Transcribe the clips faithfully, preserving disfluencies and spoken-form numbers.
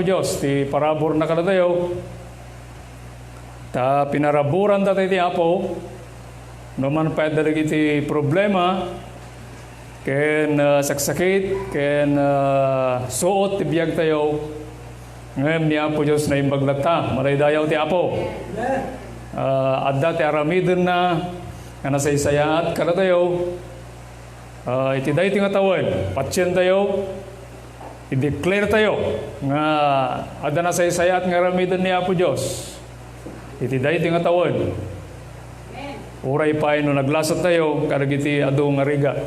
Dios ti paraburna kadatayo. Ta pinaraburanta ti Apo, no man pay adda dagiti problema, ken, ah, saksakit, ken, ah, suot ti biagtayo, ngem ni Apo Dios naimbag latta. Madaydayaw ti Apo. Ah, adda ti aramidenna nga nasaysayaat kadatayo. Ah, iti daytoy nga tawen, patientayo, i-declare tayo nga adda nasaysayaat nga aramiden ni Apo Dios iti daytoy nga tawen. Uray pay no naglasat tayo kadagiti adu nga rigat.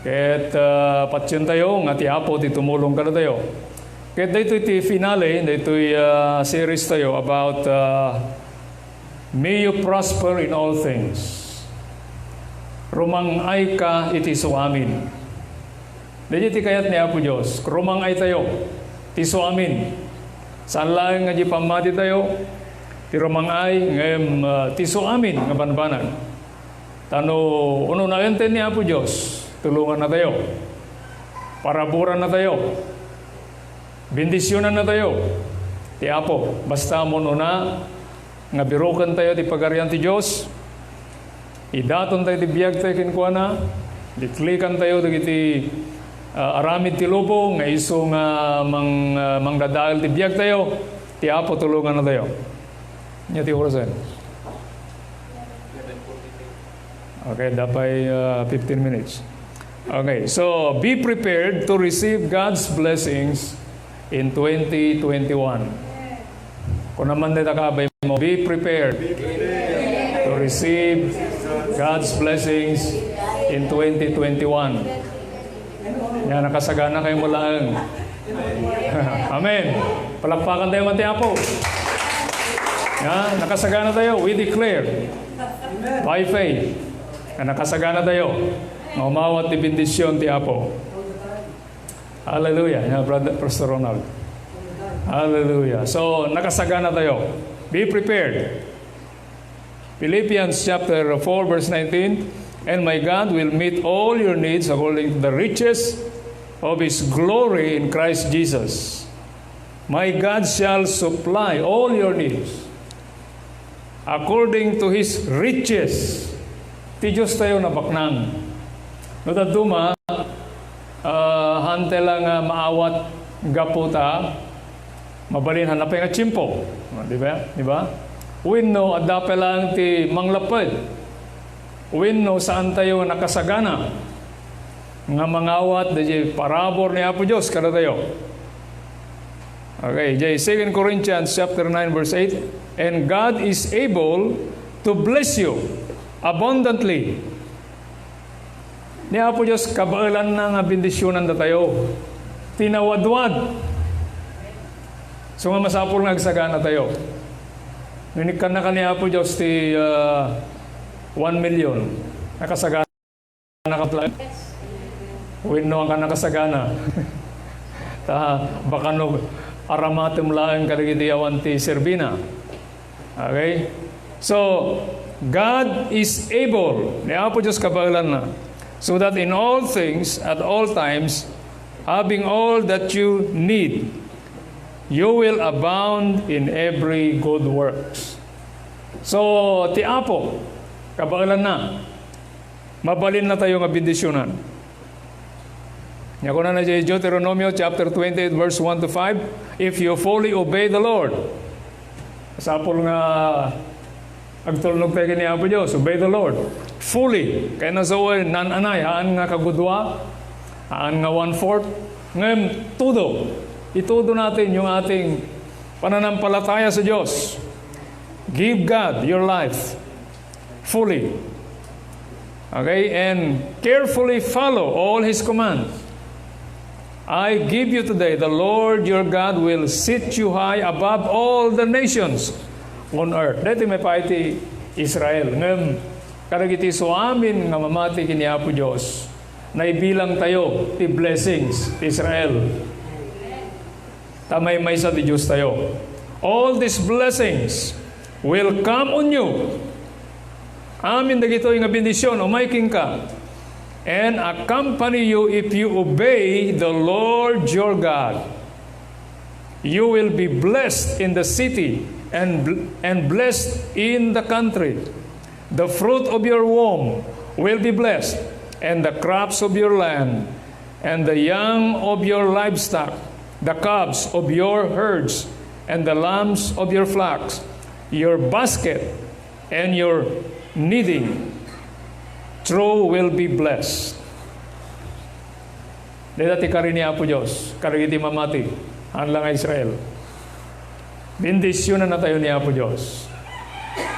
Ket, ah, patien tayo nga ti Apo ti tumulong kadatayo. Ket daytoy ti finale, daytoy, ah, series tayo about, ah, May you prosper in all things. Rumang-ayka iti suamin. Daytoy ti kayat ni Apo Dios. Rumang-aytayo ti suamin. Saan laeng nga di pammatitayo ti rumang-ay, ngem, ah, ti suamin nga banbanag. Ta no ununaenten ni Apo Dios, tulongannatayo. Paraburannatayo. Bendisionannatayo ti Apo. Basta ammon una nga birukentayo ti Pagarian ti Dios, idatontayo ti biagtayo kenkuana, liklikantayo dagiti, ah, aramid ti lubong nga isu nga mang-, ah, mangdadael ti biagtayo, ti Apo tulongannatayo. Ania ti orasen? Okay, adda pay, ah, fifteen minutes. Okay, so be prepared to receive God's blessings in twenty twenty-one. Kuna man dita kaabay mo, be prepared to receive God's blessings in twenty twenty-one. Ania, nakasagana kayo mo laeng. Amen. Palakpakan tayo man ti Apo. Ania, nakasagana tayo. We declare by faith na nakasagana tayo nga umawat ti bendisyon ti Apo. Hallelujah. Ania, Brother, Pastor Ronald. Hallelujah. So, nakasagana tayo. Be prepared. Philippians chapter four, verse nineteen, "And my God will meet all your needs according to the riches of his glory in Christ Jesus." My God shall supply all your needs according to his riches. Ti Dios tayo nabaknang. No dadduma, ah, hantay la nga maawat gapu ta mabalin hanna pay nga tiempo. Di ba? Di ba? Wenno, adda pay laeng ti manglapped. Wenno, saan tayo nakasagana nga mangawat daydi parabur ni Apo Dios kadatayo. Okay, jay Second Corinthians chapter nine, verse eight, "And God is able to bless you abundantly." Ni Apo Dios, kabaelanna nga bendisionan datayo. Tinawadwad. So nga masapul nga agsagana tayo. No inikkanna ka ni Apo Dios ti, ah, one million, nakasagana ka pala. Wenno, ka nakasagana. Ta, baka no, aramatem laeng kadagiti awan ti serbina. Okay? So, God is able, ni Apo Dios kabaelanna, so that in all things, at all times, having all that you need, you will abound in every good works. So, ti Apo, kabaelanna, mabalinna tayo nga bendisionan. Nia, kunana diay Deuteronomio chapter twenty-eight, verse one to five, "If you fully obey the Lord," masapul nga agtulnog tayo ken ni Apo Dios, obey the Lord fully. Kayatna sa uray, naan-anay, haan nga kagudua, haan nga one-fourth, ngem todo. Itodo natin yung ating pananampalataya sa Dios. Give God your life fully. Okay? And carefully follow all His commands. I give you today, the Lord your God will set you high above all the nations on earth. Daytoy maipaay ti Israel. Ngem, kadagiti isuamin nga mamati ken ni Apo Dios, naibilang tayo ti blessings ti Israel. Ta maymaysa ti Dios tayo. All these blessings will come on you. Amin dagitoy nga bendision, umay kenka, and accompany you if you obey the Lord your God. You will be blessed in the city and, bl- and blessed in the country. The fruit of your womb will be blessed, and the crops of your land, and the young of your livestock, the calves of your herds, and the lambs of your flocks. Your basket and your kneading trough will be blessed. Dayta ti kari ni Apo Dios kadagiti mamati, haan la nga Israel. Bendisionannatayo ni Apo Dios.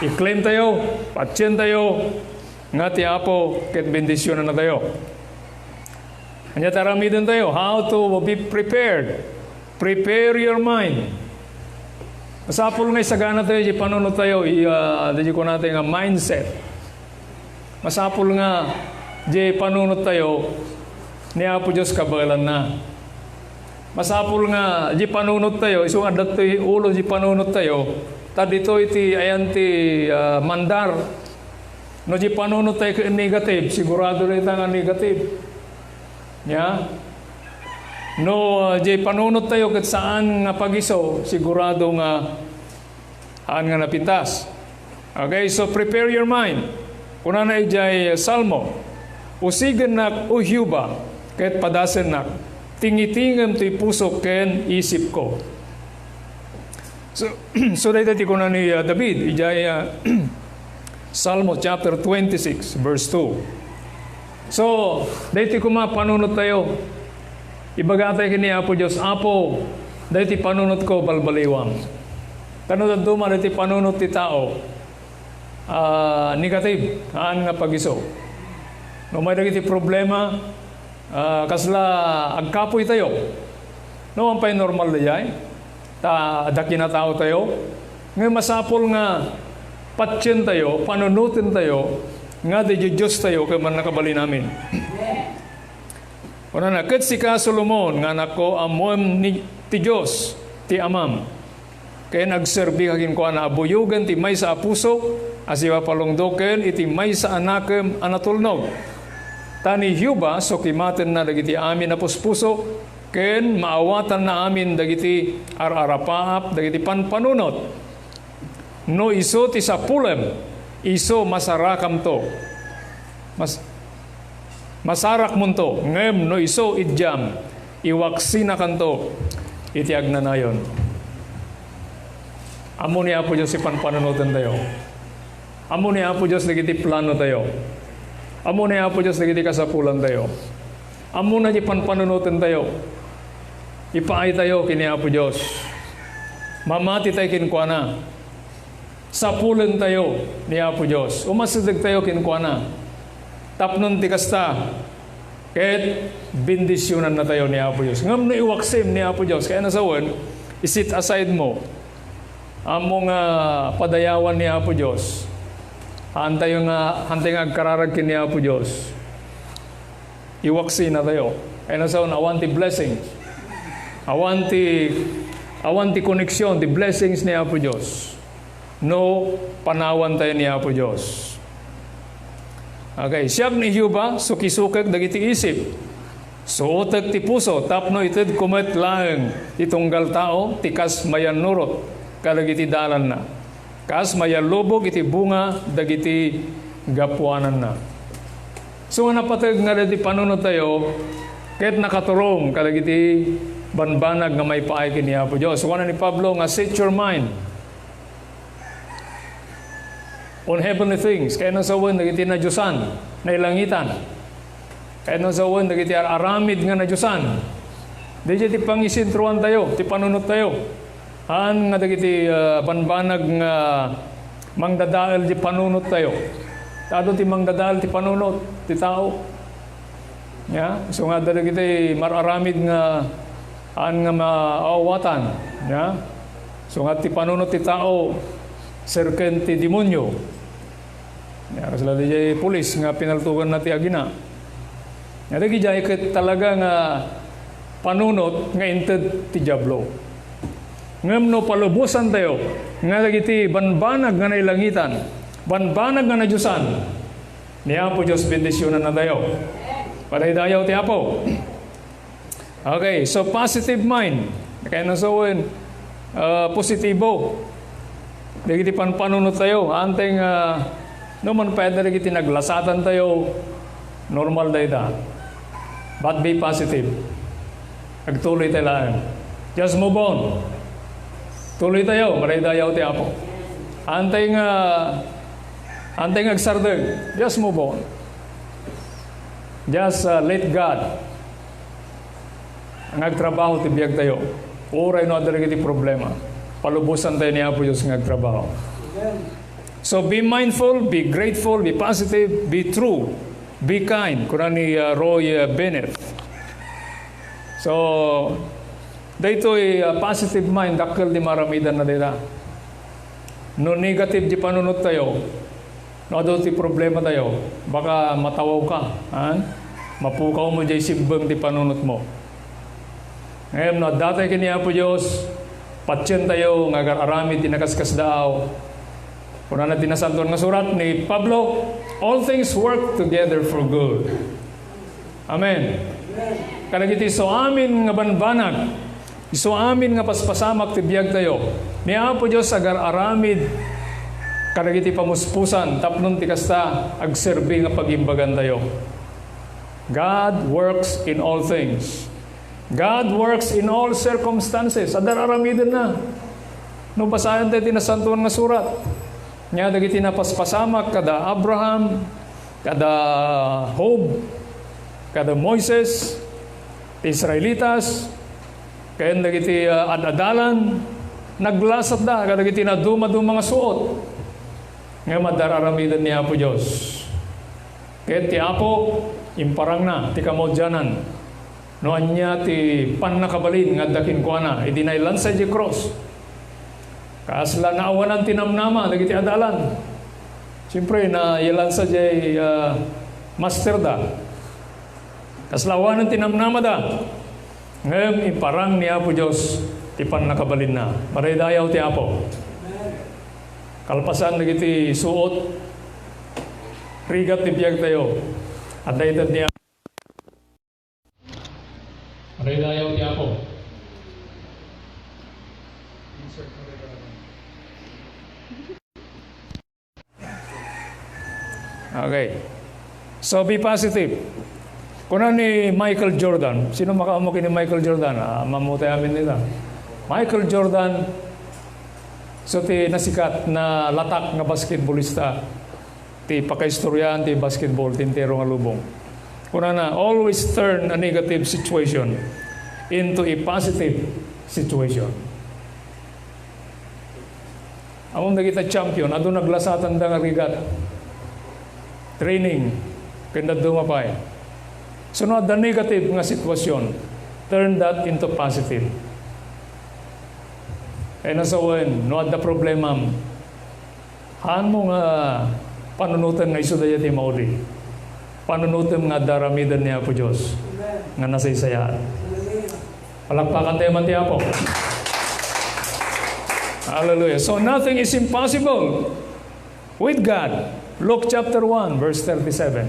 I-claim tayo, patientayo, nga ti Apo ket bendisionannatayo. Ania ti aramidentayo? How to be prepared. Prepare your mind. Masapul nga isagana tayo di panunot tayo, i-, ah, di kunatayo nga mindset. Masapul nga di panunot tayo ni Apo Dios kabaelanna. Masapul nga di panunot tayo, isu nga adda toy ulo di panunot tayo, ta ditoy ti ayan ti, ah, mandar. No di panunot tayo ket negative, sigurado dayta nga negative. Nia? No, uh, di panunot tayo ket saan nga pagiso, sigurado nga haan nga napintas. Okay, so prepare your mind. Kunana idiay Salmo, "Usigennak, O Jehovah, ket padasennak. Tingitingem toy pusok ken isipko." So, so dayta ti kuna ni, uh, David, idiay, uh, Salmo chapter twenty-six, verse two. So, dayta koma panunot tayo. Ibaga tayo ken ni Apo Dios, "Apo, dayta panunotko, balbaliwam." Ta no dadduma dayta panunot ti tao, ah, negative, haan nga pagiso. No, may dagiti problema, ah, kasla agkapoy tayo. No, awan pay normal dayay. Ta adda kinatao tayo. Ngem masapul nga patien tayo, panunoten tayo, nga di Dios tayo ket mannakabalin amin. Kunana, "Ket sika, Solomon, nga anakko, ammoem ni, ti Dios, ti Amam. Ken agserbi ka kenkuana a buyogen ti maysa a puso a sipapalungdo ken iti maysa a nakem a natulnog. Ta ni Jehovah sukimatenna dagiti amin a puspuso, ken maawatanna amin dagiti ar-arapaap dagiti panpanunot. No isu ti sapulem, isu masarakamto." Mas-, masarakmonto, ngem no isu idiam, iwaksinakanto iti agnanayon. Ammo ni Apo Dios ti panpanunotentayo. Ammo ni Apo Dios dagiti planotayo. Ammo ni Apo Dios dagiti kasapulantayo. Ammona ti panpanunotentayo. Ipaaytayo ken ni Apo Dios. Mamatitayo kenkuana. Sapulentayo ni Apo Dios. Umasidegtayo kenkuana. Tapnon ti kasta, ket bendisionannatayo ni Apo Dios. Ngem no iwaksim ni Apo Dios, kayat a sawen, i-set aside mo. Ammo nga padayawan ni Apo Dios. Haantayo nga, haantayo nga agkararag ken ni Apo Dios. Iwaksinatayo. Kayat a sawen, awan ti blessings. Awan ti, awan ti koneksyon, ti blessings ni Apo Dios. No panawantayo ni Apo Dios. Okay, "Siak ni Jehovah, sukisukek dagiti isip. Suotek ti puso tapno itedko met laeng ti tunggal tao ti kas mayannurot kadagiti dalanna, kas mayallubog iti bunga dagiti gapuananna." So nga napateg nga dagiti panunot tayo, ket nakaturong kadagiti banbanag nga maipaay ken ni Apo Dios. Kuna ni Pablo nga, "Set your mind on heavenly things." Kayat a sawen dagiti nadiosan, nailangitan. Kayat a sawen dagiti ar-aramid nga nadiosan. Daydiay ti pangisentroantayo, ti panunottayo. Haan nga dagiti, ah, banbanag nga mangdadael ti panunottayo. Ta adu ti mangdadael ti panunot ti tao. Ya, so nga dagiti mar-aramid nga haan nga maawatan, ya. So nga ti panunot ti tao, serken ti demonio. Ya, kasla diay pulis nga pinaltuganna ti agina. Ya, dagidiay ket talaga nga panunot nga inted ti Diablo. Ngem no palubosantayo nga dagiti banbanag nga nailangitan, banbanag nga nadiosan, ni Apo Dios bendisionannatayo. Padaydayaw ti Apo. Okay, so positive mind. Kayatna sawen, ah, positibo dagiti panpanunot tayo. Anteng, ah, no man pay dagiti naglasatan tayo, normal dayta. But be positive. Agtuloy tayo laeng. Just move on. Tuloy tayo, maraydayaw ti Apo. Anteng, ah, anteng agsardeng, just move on. Just, ah, let God nga agtrabaho ti biag tayo. Uray no adda dagiti problema, palubosan tayo ni Apo Dios nga agtrabaho. So be mindful, be grateful, be positive, be true, be kind, kuna ni, ah, Roy, ah, Bennett. So, daytoy, ah, positive mind, dakkel ti maaramidanna dayta. No negative ti panunot tayo, no adu ti problema tayo, baka matawaw ka, ha? Mapukaw mo jay simbeng ti panunot mo. Ngem no adda tayo ken ni Apo Dios, patien tayo nga agar-aramid ti nakaskasdaaw. Kunana ti Nasantoan nga Surat ni Pablo, "All things work together for good." Amen. Kadagiti isu amin nga banbanag, isu amin nga paspasamak ti biag tayo, ni Apo Dios agar-aramid kadagiti pamuspusan tapno ti kasta agserbi nga pagimbagan tayo. God works in all things. God works in all circumstances. Adda ar-aramidenna. No basaen tayo ti Nasantoan nga Surat, nia dagiti napaspasamak kada Abraham, kada Job, kada Moises, ti Israelitas, ken dagiti, ah, ad-adalan, naglasatda kadagiti nadumaduma nga suot. Ngem adda ar-aramiden ni Apo Dios. Ket ti Apo, imparangna ti kamaudianan no ania ti pannakabalin nga adda kenkuana idi nailansa idiay krus. Kasla naawanan ti namnama dagiti adalan. Siempre, nailansa diay, ah, masterda. Kasla awanan ti namnamada. Ngem imparang ni Apo Dios ti pannakabalinna. Maraydayaw ti Apo. Kalpasan dagiti suot, rigat ti biag tayo. Adda ited ni Maraydayaw ti Apo. Okay. So, be positive. Kuna ni Michael Jordan, sino makaammo ken ni Michael Jordan? Ah, mammutay amin nila. Michael Jordan, so ti nasikat na latak nga basketballista ti pakaistoriaan ti basketball ti entero nga lubong. Kunana, "Always turn a negative situation into a positive situation." Ammom dagita champion, adu naglasatanda nga rigat. Training, ken dadduma pay. So, no adda negative nga sitwasyon, turn that into positive. Kayatna sawen, no adda problemam, haanmo nga panunoten nga isu dayta ti maudi. Panunotem nga adda aramiden ni Apo Dios nga nasaysayaat. Palakpakan tayo man ti Apo. Hallelujah. So nothing is impossible with God. Luke chapter one, verse thirty-seven.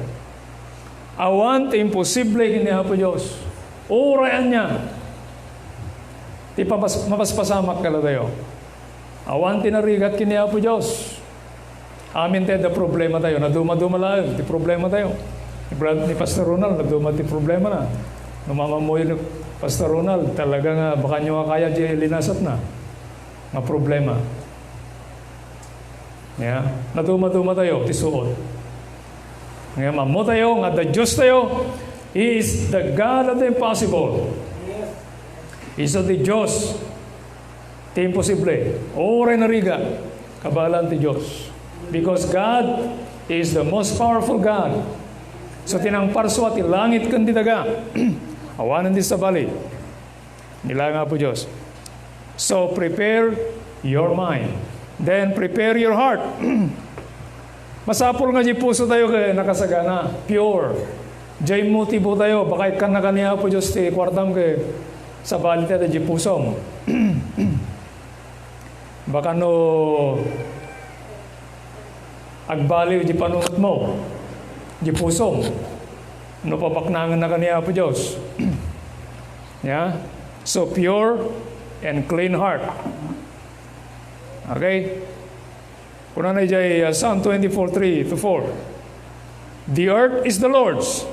Awan ti imposible ken ni Apo Dios. Uray ania ti papas-, mapaspasamak kadatayo. Awan ti narigat ken ni Apo Dios. Amin ti adda problema tayo. Nadumaduma laeng ti problema tayo. Ni Brad-, ni Pastor Ronald, naduma ti problema na. No mamammuyo ni Pastor Ronald, talaga nga baka nyo nga kaya di linasat na nga problema. Ya, nadumaduma tayo, ti suot. Ngem ammo tayo nga adda Dios tayo, He is the God of the impossible. Isu ti Dios ti imposible. Uray narigat, kabaelan ti Dios. Because God is the most powerful God. So, ti nangparsua ti langit ken ti daga, awanen ti sabali. Ni laeng Apo Dios. So, prepare your mind. Then, prepare your heart. Masapul nga diay puso tayo ket nakasagana, pure. Diay motibo tayo, baka ikkan na ken ni Apo Dios ti kuartam ket sabali tayo diay pusom. Baka no agbaliw diay panunot mo, diay pusom, no pabaknangen na ken ni Apo Dios. Ya? So, pure, and clean heart. Okay? Kunana idiay, uh, Psalm twenty-four three to four. "The earth is the Lord's.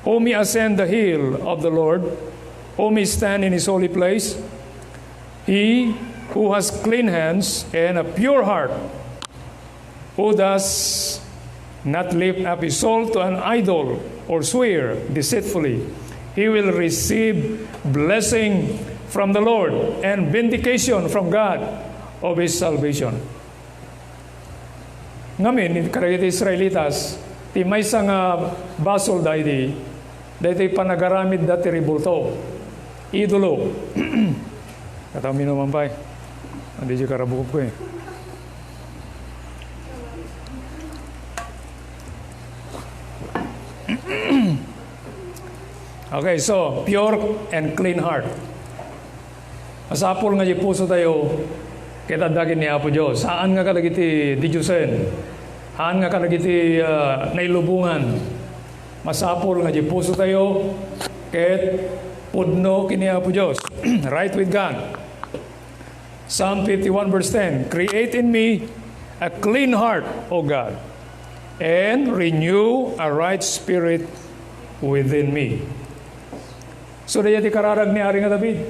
Who may ascend the hill of the Lord? Who may stand in his holy place? He who has clean hands and a pure heart, who does not lift up his soul to an idol or swear deceitfully, he will receive blessing from the Lord and vindication from God of his salvation." Ngamin, kadagiti Israelitas, ti maysa nga basol daydi, daytoy panagaramidda ti rebulto, idolo. Kataw minuman pay. Andi di karabukop ko eh. Okay, so, pure and clean heart. Masapul nga di puso tayo, ket adda ken ni Apo Dios. Haan nga kadagiti didiosen. Haan nga kadagiti, ah, nailubongan. Masapul nga di puso tayo, ket pudno ken ni Apo Dios. Right with God. Psalm fifty-one verse ten, "Create in me a clean heart, O God, and renew a right spirit within me." So, dayta ti kararag ni Ari nga David.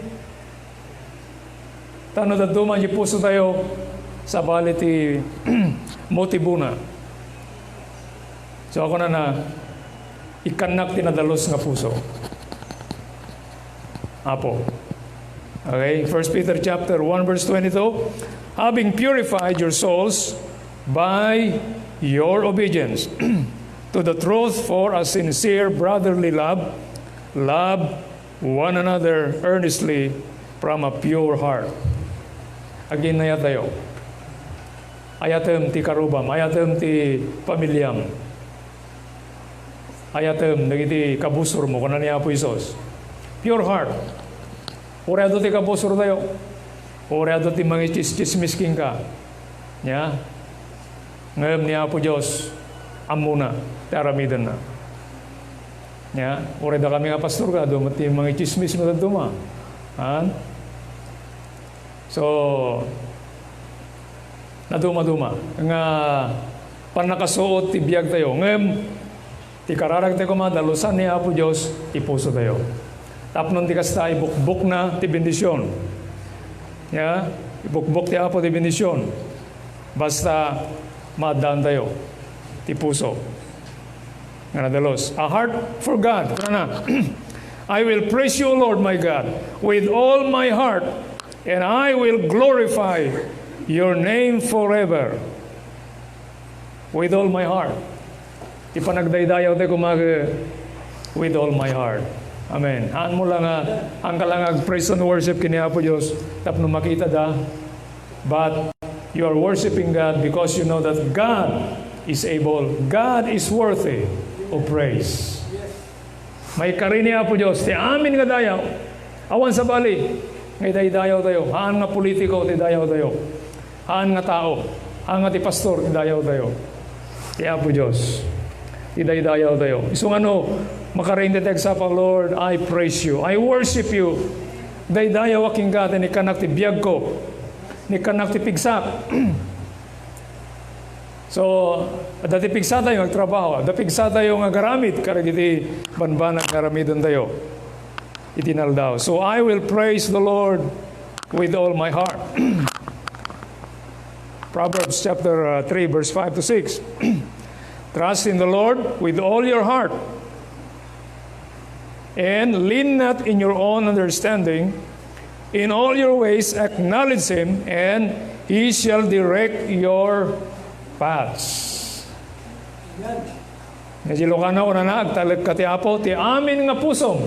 Ta no dadduma ti puso tayo, sabali ti motibona. So, ako na na, ikkannak ti nadalus nga puso. Apo. Okay, First Peter chapter one verse twenty-two, "Having purified your souls by your obedience to the truth for a sincere brotherly love, love one another earnestly from a pure heart." Aginayat tayo. Ayatem ti karubam, ayatem ti pamiliam. Ayatem dagiti kabusormo, kuna ni Apo Jesus. Pure heart. Uray adu ti kabusor tayo. Uray adu ti mangichismis kenka. Nya? Ngem ni Apo Dios, ammona ti aramidenna. Nya? Uray dakami nga pastor ka, adu met ti mangichismis met dadduma. Han? So, nadumaduma nga pannakasuot ti biag tayo. Ngem, ti kararag tayo koma, dalusan ni Apo Dios ti puso tayo. Tapno ti kasta, ibukbok na ti bendision. Ya, ibukbok ti Apo ti bendision. Basta maaddaan tayo ti puso nga nadalus. A heart for God. Kunana, "I will praise you, O Lord my God, with all my heart, and I will glorify your name forever." With all my heart. Ti panagdaydayaw tayo koma, with all my heart. Amen. Haan mo lang nga, haan ka lang ag-praise and worship ken ni Apo Dios tapno makita da. But you are worshiping God because you know that God is able, God is worthy of praise. Maikari ni Apo Dios ti amin nga dayaw. Awan sabali nga idaydayaw tayo. Haan nga politiko ti dayaw tayo. Haan nga tao. Haan nga ti pastor ti dayaw tayo. Ti Apo Dios ti daydayaw tayo. Isu nga no, makarin ti agsapa, "Lord, I praise you. I worship you." Daydayaw a kenka ta inikkannak ti biagko. Inikkannak ti pigsak. So, adda ti pigsa tayo nga agtrabaho, adda pigsa tayo nga agaramid kadagiti banbanag nga aramiden tayo iti naldaw. So, "I will praise the Lord with all my heart." Proverbs chapter, uh, three, verse five to six. "Trust in the Lord with all your heart, and lean not in your own understanding. In all your ways acknowledge him, and he shall direct your paths." Nga di Lucano, kunana, "Agtalek ka ti Apo ti amin nga pusom."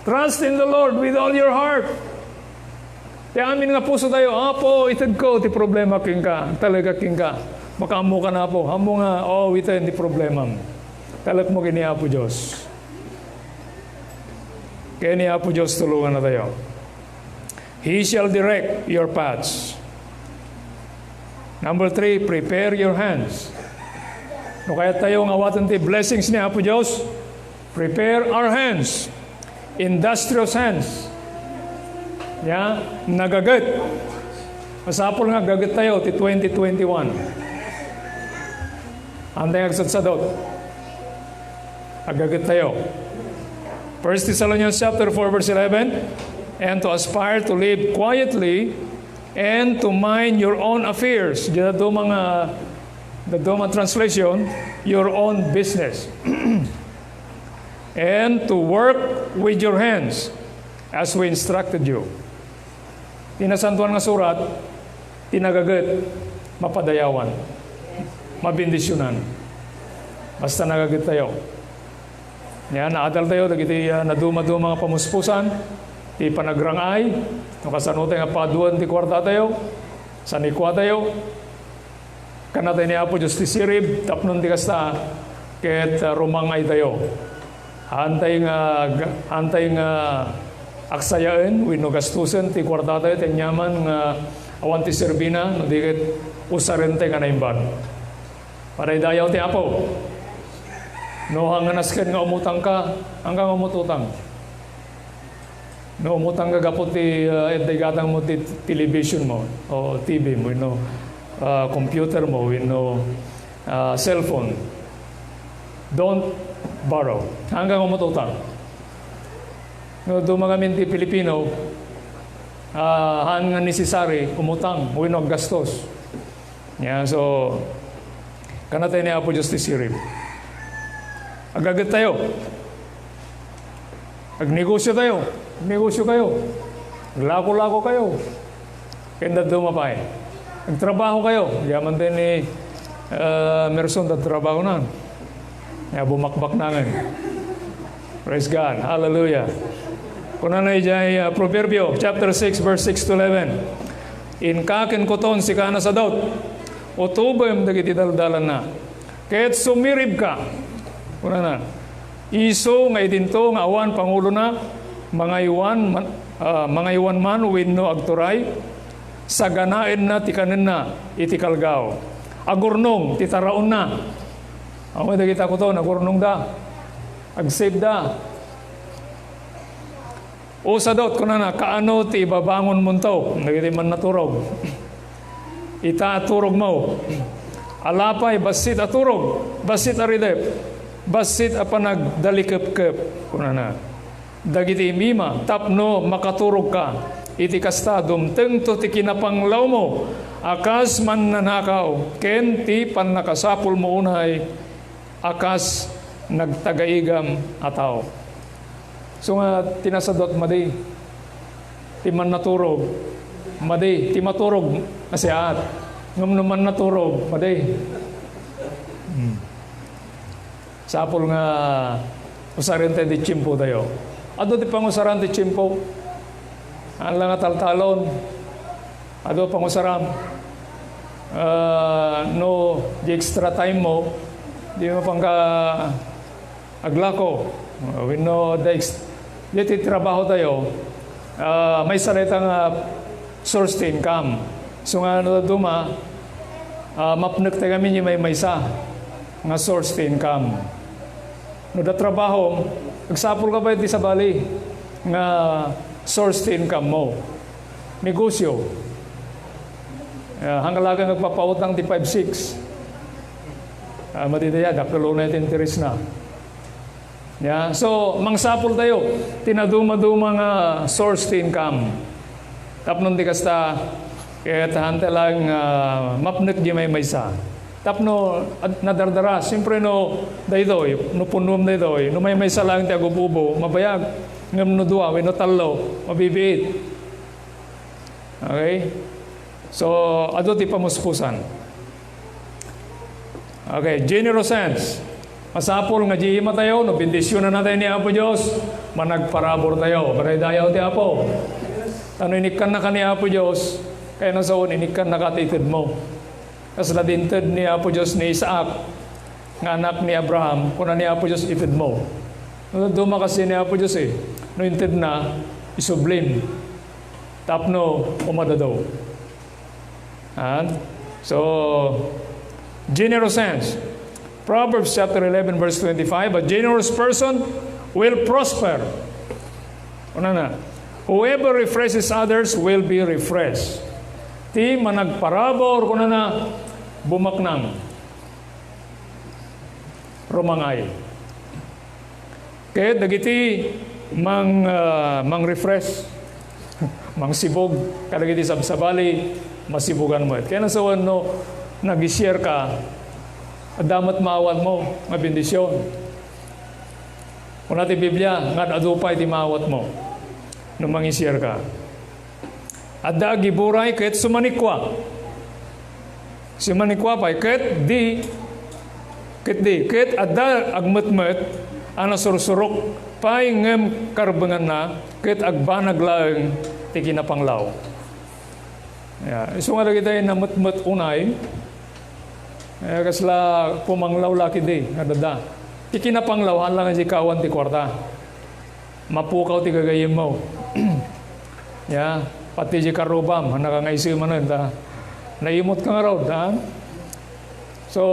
Trust in the Lord with all your heart. Ti amin nga puso tayo, "Apo, itedko ti problema kenka, agtalek kenka." Makaammo ka na, Apo. Ammo nga, oo, iten ti problemam. Talekmo ken ni Apo Dios. Ken ni Apo Dios, tulonganna tayo. He shall direct your paths. Number three, prepare your hands. No kayat tayo nga awaten ti blessings ni Apo Dios, prepare our hands. Industrious hands. Nia, nagaget. Masapul nga agaget tayo ti twenty twenty-one. Antay nga agsadsadot. Agaget tayo. First Thessalonians chapter four, verse eleven, "And to aspire to live quietly and to mind your own affairs." Diyan dadduma nga, dadduma nga translation, "your own business." "And to work with your hands as we instructed you." Ti Nasantoan nga Surat, ti nagaget, mapadayawan, mabendisionan. Basta nagaget tayo. Nia, naadal tayo dagiti, ah, naduma-duma nga pamuspusan, ti panagrang-ay, no kasano tayo nga paduan ti kuarta tayo, sanikua tayo, Kanatay ni Apo Dios ti sirib, tapno ti kasta, ket, ah, rumang-ay tayo. Haantay nga, haantay nga aksayaen wenno gastusen ti kuarta tayo, ti aniaman nga awan ti serbina, no di ket usaren tayo nga naimbag. Padaydayaw ti Apo. No, nga nasken nga umutang ka, angka nga umututang. No, umutang ka gapu ti, ah, idaygatang mo ti television mo, o T V mo, no, ah, computer mo, no, ah, cellphone. Don't borrow. Angka nga umututang. No, duma ngamin ti Pilipino, ah, haan nga necessary, umutang, wenno aggastos. Nia, so, kanatay ni Apo Dios ti sirib. Agaget tayo. Agnegosyo tayo. Agnegosyo kayo. Aglako-lako kayo. Ken dadduma pay. Agtrabaho kayo. Diaman tayo ni, ah, Merson, agtrabaho na. Nia, bumakbak namin. Praise God. Hallelujah. Kunana idiay, ah, Proverbio chapter six, verse six to eleven. "Inka ken kuton, sika a nasadut, utobem dagiti daldalanna, ket sumiribka." Kunana, "Isu nga idinto nga awan pangulona, mangaywan man, ah, mangaywan man wenno agturay, saganaenna ti kanenna iti kalgaw. Agurnong ti taraonna." Awan dagita kuton, agurnongda. Agsibda. "O sadut," kunana, "kaano ti ibabangonmonto dagiti mannaturog? Ita a turogmo. Ala pay, bassit a turog, bassit a ridep, bassit a panagdalikepkep," kunana. "Dagiti imima tapno makaturogka. Iti kasta, dumtengto ti kinapanglawmo a kas mannanakaw ken ti pannakasapulmo unay a kas nagtagaigam a tao." So nga, ti nasadut madi, ti mannaturog madi, ti maturog masiaat. Ngem no mannaturog madi, hmm, sapul nga usaren tayo ti tiempo tayo. Adu ti pangusaran ti tiempo. Haan la nga taltalon. Adu pangusaram. Ah, no, di extra time mo, di mo pangka aglako. Wenno, da ex-, di ti trabaho tayo, ah, maysa dayta nga source ti income. So nga, no, duma, ah, mapnek tayo kami ni may maysa nga source ti income. No, da trabaho, agsapul ka pay ti sabali nga source ti income mo. Negosyo. Ah, hangkalaga nga agpapautang ti five six. Ah, madidaya, dakkel unay ti interest na. Ya, so, mangsapul tayo ti naduma-duma nga source ti income. Tapno ti kasta, ket haanta lang, ah, mapnek di maymaysa. Tapno ad-, nadardara, siyempre no daytoy, no punnom daytoy, no maymaysa lang ti agububo, mabayag. Ngem no dua, wenno tallo, mabibiit. Okay? So, adu ti pamuspusan. Okay, generous hands. Masapul nga di imatayo, no bendisyonannatayo ni Apo Dios, managparabur tayo. Madaydayaw ti Apo. Ta no inikkannaka ni Apo Dios, kayatna saon, inikkannaka ti itedmo. Kasla di inted ni Apo Dios ni Isaac, nga anak ni Abraham, kuna ni Apo Dios, "Itedmo." No, duma kasi ni Apo Dios, eh. No intedna, isublim. Tapno umadado. And so, generous hands. Proverbs chapter eleven, verse twenty-five, "A generous person will prosper." Una na, Whoever refreshes others will be refreshed. Ti managparabur, kunana, bumaknang. Rumangay. Ket dagiti mang, ah, mang-refresh, mangsibug, kadagiti sabsabali, masibugan met. Kayat no nag-share ka, adda met maawatmo nga bendision. Kuna ti Biblia, nga adu pay ti maawatmo no mangi-share ka. Adda agiburay ket sumanikua. Sumanikua pay, ket di, ket di, ket adda agmetmet a nasursurok pay ngem karbenganna ket agbanag laeng ti kinapanglaw. Ya, isu nga dagiti nametmet unay, eh, kasla pumanglaw la ketdi nga adda. Ti kinapanglaw, haan lang nga di kaawan ti kuarta. Mapukaw ti gagayyemmo. Ya, pati di karrubam, haan ka nga isu manen, ta naimut ka ngarud, ha? So,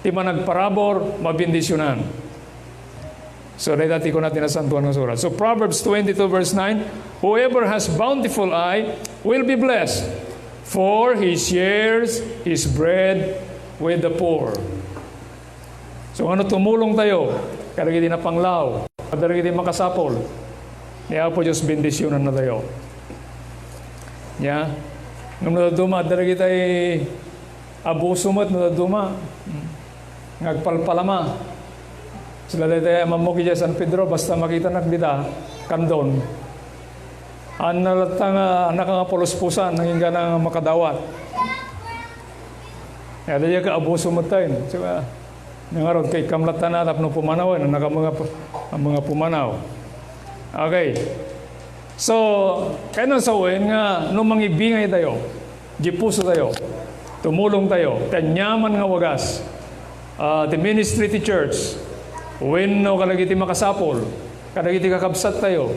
ti managparabur, mabendisionan. So, dayta ti kuna ti Nasantoan nga Surat. So, Proverbs twenty-two verse nine, "Whoever has bountiful eye will be blessed, for he shares his bread with the poor." So, ngano tumulong tayo kadagiti napanglaw, kadagiti makasapul, ni Apo Dios bendisionannatayo. Ya. Ngem no dadduma, adda dagiti abuso met no dadduma. Nga agpalpalama. Sila dayta a mammok idiay San Pedro, basta makitanak dita, kandon. Haan latta nga, haan ka nga puluspusan, nangingga nga makadawat. Ya, dayta ka abuso met tayo. So, ah, nangarod kay kamlat tana tapno pumanawen, haan ka mga pu-, haan ka mga pumanaw. Okay. So, kayatna sawen nga no mangibingay tayo, di puso tayo, tumulong tayo, ti aniaman nga wagas, ah, ti ministry ti church, wenno kadagiti makasapul, kadagiti kakabsat tayo,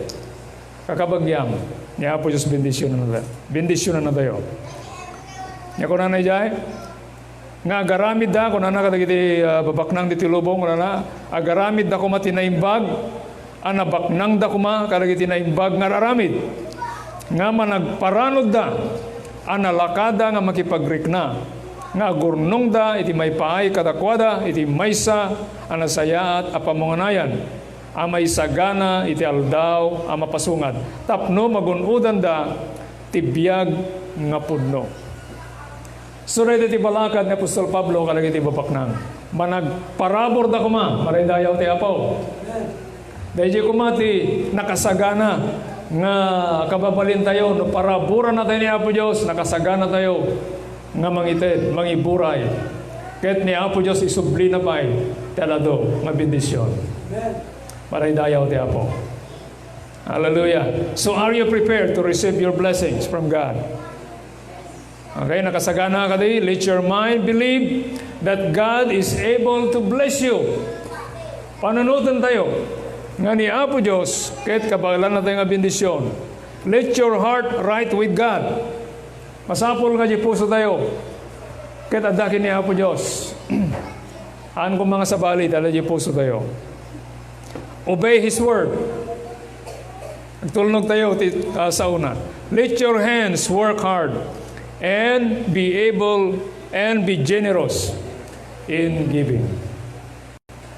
kakabagiam, ni Apo Dios bendisionannata-, bendisionannatayo. Nia kunana idiay, nga agaramidda, kunana kadagiti, ah, babaknang ditoy lubong, kunana, agaramidda koma ti naimbag, a nabaknangda koma kadagiti naimbag nga ar-aramid, nga managparanudda, a nalakada nga makipagrikna, nga agurnongda iti maipaay kadakuada iti maysa a nasayaat a pammanganayan, a maisagana iti aldaw a mapasungad, tapno magun-odanda ti biag nga pudno. So, dayta ti balakad ni apostol Pablo kadagiti babaknang. Managparaburda koma, maraydayaw ti Apo. Daydi koma ti nakasagana nga kababalintayo, no paraburannatayo ni Apo Dios, nakasagana tayo nga mangited, mangiburay. Ket ni Apo Dios isublina pay ti alado nga bendision. Maraydayaw ti Apo. Hallelujah. So, are you prepared to receive your blessings from God? Okay, nakasagana kadi, let your mind believe that God is able to bless you. Panunotentayo nga ni Apo Dios ket kabaelanna tayo nga bendision. Let your heart right with God. Masapul nga di puso tayo ket adda ken ni Apo Dios. Haan koma nga sabali ta di puso tayo. Obey His word. Agtulnog tayo ti, ah, sauna. Let your hands work hard and be able and be generous in giving.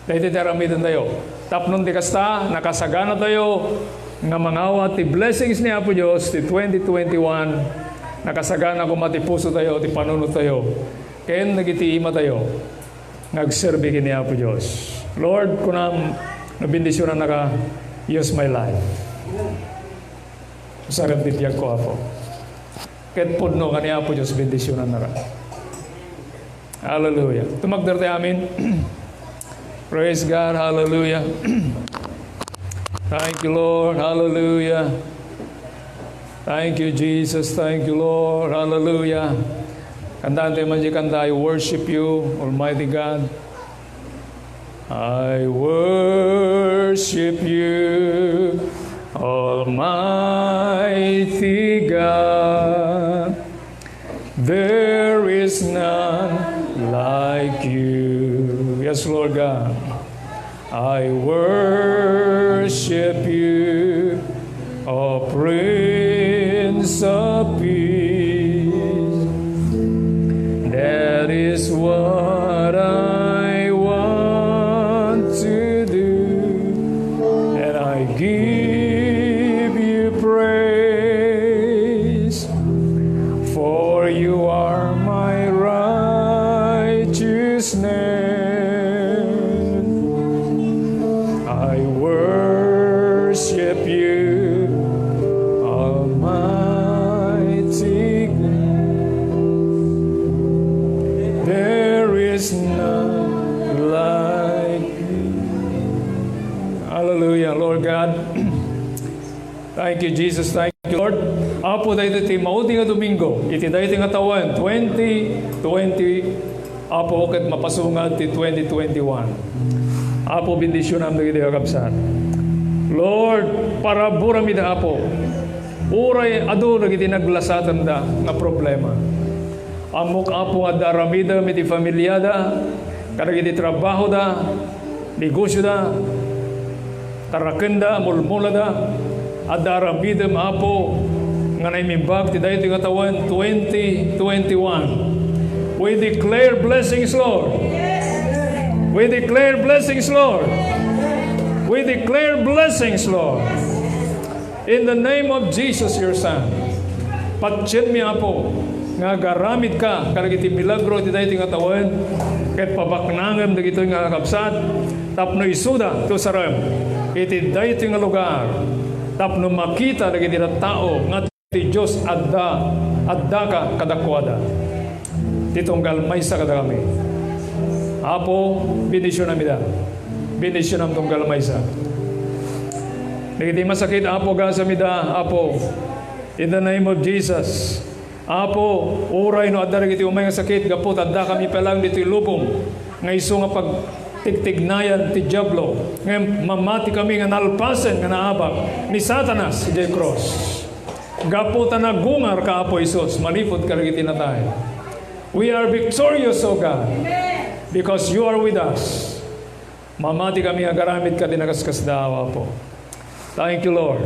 Daytoy ti aramidentayo. Tapno ti kasta, nakasagana tayo nga mangawat ti blessings ni Apo Dios ti twenty twenty-one. Nakasagana koma ti puso tayo, ti panunot tayo, ken dagiti ima tayo nga agserbi ken ni Apo Dios. Lord, kunam, no bendisionannaka, use my life. Usarem ti biagko, Apo. Ket pudno nga ni Apo Dios bendisionannaka. Hallelujah. Tumagder ti amin. Praise God. Hallelujah. Thank you, Lord. Hallelujah. Thank you, Jesus. Thank you, Lord. Hallelujah. Kantaentayo man diay kanta, "I worship you, Almighty God." I worship you, Almighty God. There is none like you. Yes, Lord God. I worship you, O Prince of Peace. That is what I want to do, and I give you praise, for you are my righteousness. I worship you, Almighty God. There is none like you. Hallelujah, Lord God. Thank you, Jesus. Thank you, Lord. Apo, daytoy ti maudi nga Domingo, iti daytoy nga tawen, twenty twenty, Apo, ket mapasungad ti twenty twenty-one. Apo, bendisionam dagiti kakabsat. Lord, paraburam ida, Apo. Uray adu dagiti naglasatenda nga problema. Ammok, Apo, nga adda aramidem iti familiada, kadagiti trabahoda, negosioda, tarakenda, mulmulada. Adda aramidem, Apo, nga naimimbag ti daytoy nga tawen, twenty twenty-one. We declare blessings, Lord. We declare blessings, Lord. We declare blessings, Lord. In the name of Jesus, your Son. Patienmi, Apo, nga agaramidka kadagiti milagro iti daytoy nga tawen, ket pabaknangem dagitoy nga kakabsat, tapno isuda ti usarem iti daytoy nga lugar, tapno makita dagiti tattao nga ti Dios adda, addaka kadakuada. Ti tunggal maysa kadakami. Apo, bendisionam ida. Bendisionam tunggal maysa. Dagiti masakit, Apo, gasam ida, Apo. In the name of Jesus. Apo, uray no adda dagiti umay nga sakit, gapu ta addakami pay laeng ditoy lubong nga isu nga pagtigtignayan ti Diablo, ngem mamati kami nga nalpasen nga naabak ni Satanas idiay krus. Gapu ta nagungarka, Apo Jesus, manipud kadagiti natay. We are victorious, O God, because you are with us. Mamati kami nga agaramidka ti nakaskasdaaw, Apo. Thank you, Lord.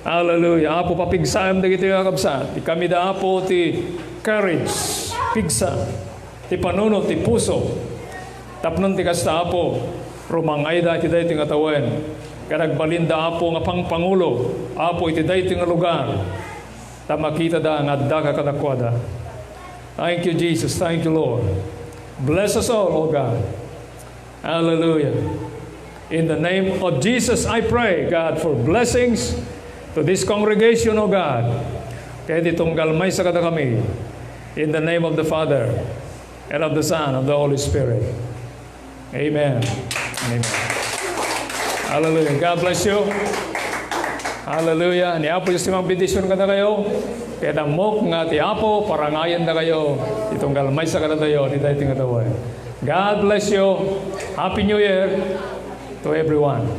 Hallelujah. Apo, papigsaem dagitoy nga kakabsat. Ikamida, Apo, ti courage, pigsa, ti panunot, ti puso. Tapno ti kasta, Apo, rumang-ayda iti daytoy nga tawen. Ket agbalinda, Apo, nga pangpangulo, Apo, iti daytoy nga lugar. Ta makitada nga addaka kadakuada. Thank you, Jesus. Thank you, Lord. Bless us all, O God. Hallelujah. In the name of Jesus, I pray, God, for blessings to this congregation, O God. Ket ti tunggal maysa kadakami. In the name of the Father, and of the Son, and of the Holy Spirit. Amen. Amen. Hallelujah. God bless you. Hallelujah. Ni Apo Dios ti mangbendision kadakayo. Ket ammok nga ti Apo, parangayendakayo ti tunggal maysa kadatayo, ti daytoy nga tawen. God bless you. Happy New Year to everyone.